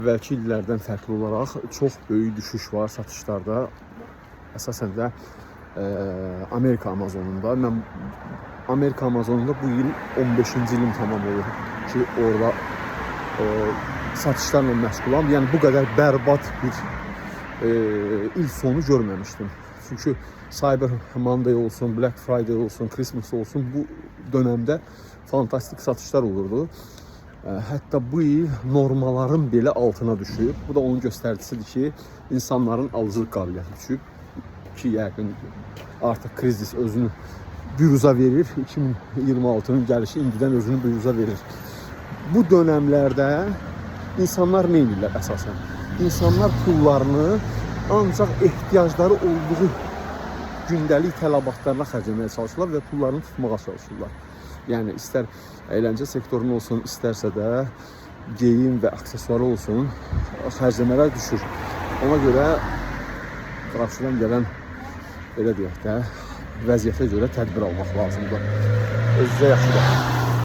Əvvəlki illərdən fərqli olaraq çox böyük düşüş var satışlarda. Əsasən də Amerika Amazonunda. Mən Amerika Amazonunda bu il 15-ci ilim tamam olur ki, orada satışlarla məşğulam. Yəni bu qədər bərbad bir il sonu görməmişdim. Çünki Cyber Monday olsun, Black Friday olsun, Christmas olsun, bu dövrdə fantastik satışlar olurdu. Hətta bu il normaların belə altına düşüb. Bu da onun göstəricisidir ki, insanların alıcılıq qabiliyyəti düşüb ki, yəqin artıq krizis özünü büruzə verir. 2026-nın gəlişi indidən özünü büruzə verir. Bu dönəmlərdə insanlar nə edirlər əsasən? İnsanlar pullarını ancaq ehtiyacları olduğu gündəlik tələbatlarına xərcləməyə çalışırlar və pullarını tutmağa çalışırlar. Yəni istər əyləncə sektorunda olsun, istərsə də geyim və aksesuarı olsun, xərcləmələr düşür. Ona görə qarşıdan gələn, belə deyək də, vəziyyətə görə tədbir almaq lazımdır. Özünüzə yaxşı baxın.